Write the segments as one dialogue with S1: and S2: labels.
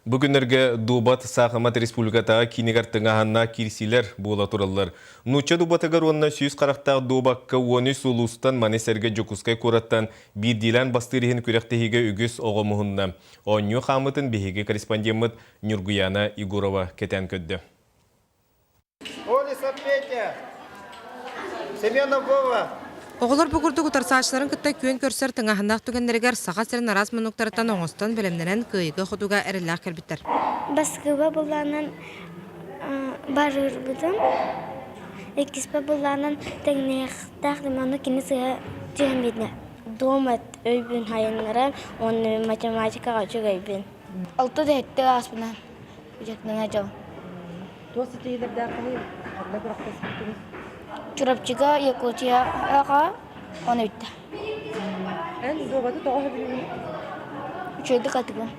S1: Бу күннэргэ Дуобат Саахымат республикатааҕы киинигэр тыҥааһыннаах киирсиилэр буола тураллар. Нуучча дуобатыгар уонна сүүс харахтаах дуобакка 13 улуустан, маны сэргэ Дьокуускай куораттан биирдиилээн бастыыр иһин күрэхтэһиигэ үгүс оҕо муһунна. Оонньуу хаамыытын биһиги корреспондеммыт Ньургуйаана Егорова кэтээн көрдө.
S2: Олесов Петя, Семенов Вова.
S3: Оҕолор бу курдук утарсааччыларын кытта күөн көрсөр тыҥааһыннаах түгэннэригэр Саха сирин араас муннуктарыттан оҥостон бэлэмнэнэн кыайыыга-хотууга эрэллээх кэлбиттэр.
S4: Баскыба былаанан барыырбытын, иккиспэ былаанан тэҥнэһиэхтээх ону кини сыһа түһэн биэрдэ. Дома өйбүн хайыннаран уонна математикаҕа үчүгэйбин. Алта да сэттэ ааспынан дьон дьол.
S3: Туох ситиһиилэрдээххиний? Ханна күрэхтэспиккиний?
S4: Чурапчыга, Якутияҕа ону бүттэ.
S3: Эн дуобаты тоҕо сөбүлүүгүнүй?
S4: Үчүгэйдик атыгын.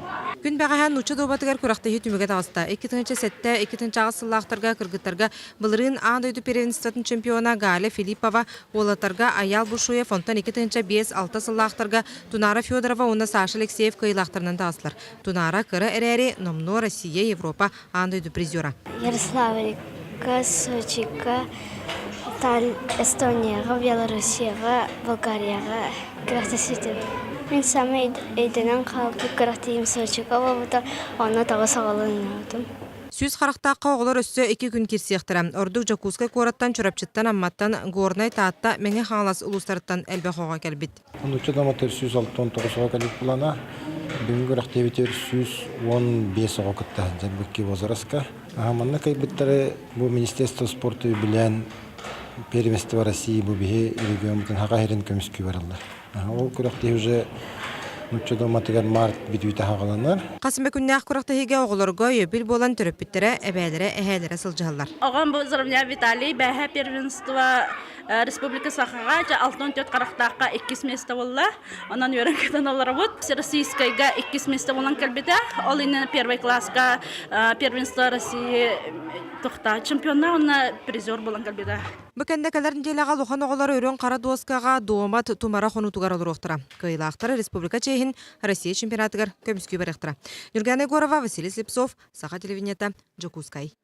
S3: Күн бэҕэһээ нуучча дуобатыгар күрэхтэһии түмүгэ таҕыста. 2007, 2008 сыллаахтарга кыргыттарга былырыын аан дойду первенствотын чемпиона Галя Филиппова, уолаттарга Айаал Бушуев, онтон 2005-6 сыллаахтарга Тунара Федорова уонна Саша Алексеев кыайыылаахтарынан таҕыстылар. Тунара кыра эрээри, номнуо Россия, Европа, аан дойду призера.
S4: Ярославльга, Сочига, Эстонияҕа, Белоруссияҕа, Болгарияҕа күрэхтэспитим. Мин саамай өйдөнөн хаалбыт күрэхтэһиим Сочига буолбута, онно тоҕо саҕаланныбытым.
S3: Сүүс харахтаахха оҕолор өссө икки күн киирсиэхтэрэ. Ордук Дьокуускай куораттан, Чурапчыттан, Амматтан, Горнай, Таатта, Мэҥэ Хаҥалас улуустарыттан элбэх оҕо кэлбит.
S5: Нуучча домотор 169 оҕо кэлбит плана. Бүгүн күрэхтэһиибитигэр 115 оҕо кытта сылдьар бу возраска. Манна кыайбыттары бу Министерство спорта үбүлээн Первенство России бу биһи региоммутун Хаха сирин көмүскүү бараллар. Ол күрэхтэһии уже нуучча доматыгар март бүтүүтэ хаҕаланар.
S3: Хас эмэ күннээх күрэхтэһиигэ оҕолорго өйөбүл буолан төрөппүттэрэ, эбээлэрэ, эһээлэрэ сылдьыһаллар.
S6: Оҕом бу Заровня Виталий бээһэ первенство Республика Сахаҕа дьэ 64 харахтаахха иккис место буолла. Онон үөрэн көтөн олоробут. Всероссийскайга иккис место буолан кэлбитэ. Ол иннинэ первый класска первенство России тохта чемпионна уонна призер буолан кэлбитэ.
S3: Бу кэннэ кэлэр нэдиэлэҕэ улахан оҕолор үрүҥ хара дуоскаҕа Дуомат тумара хонуутугар олоруохтара. Кыайыылаахтар республика чиэһин Россия чемпионатыгар көмүскүү барыахтара. Нюргана Егорова, Василий Слепцов, Саха телевидениета, Дьокуускай.